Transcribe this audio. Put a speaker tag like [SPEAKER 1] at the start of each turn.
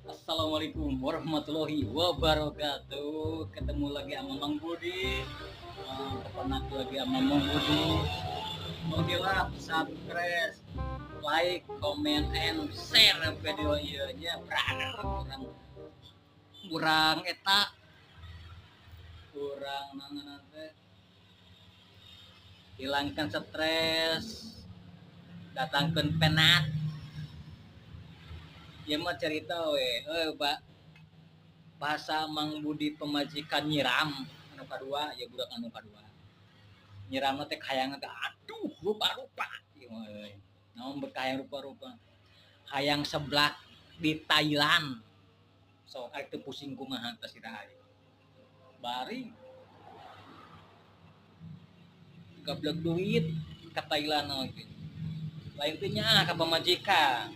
[SPEAKER 1] Assalamualaikum warahmatullahi wabarakatuh. Ketemu lagi sama Mang Budi. Kepenak lagi sama Mang Budi. Mau dilap, subscribe, like, comment, and share video ieu nya, brother. Kurang kurang eta kurang nangan teh, hilangkan stres, datangkan penat. Ya mah cerita we, eh, Pak, bahasa Mang Budi pemajikan nyiram anu kadua ya, budak anu kadua nyiram teh hayang teh, aduh, rupa-rupa ieu mah euy. Naon berkahayang rupa-rupa, hayang seblak di Thailand. Sok arek teu pusing kumaha teh si Rahayu bari gablek duit ke Thailand oge lain teh nya ka pamajikan.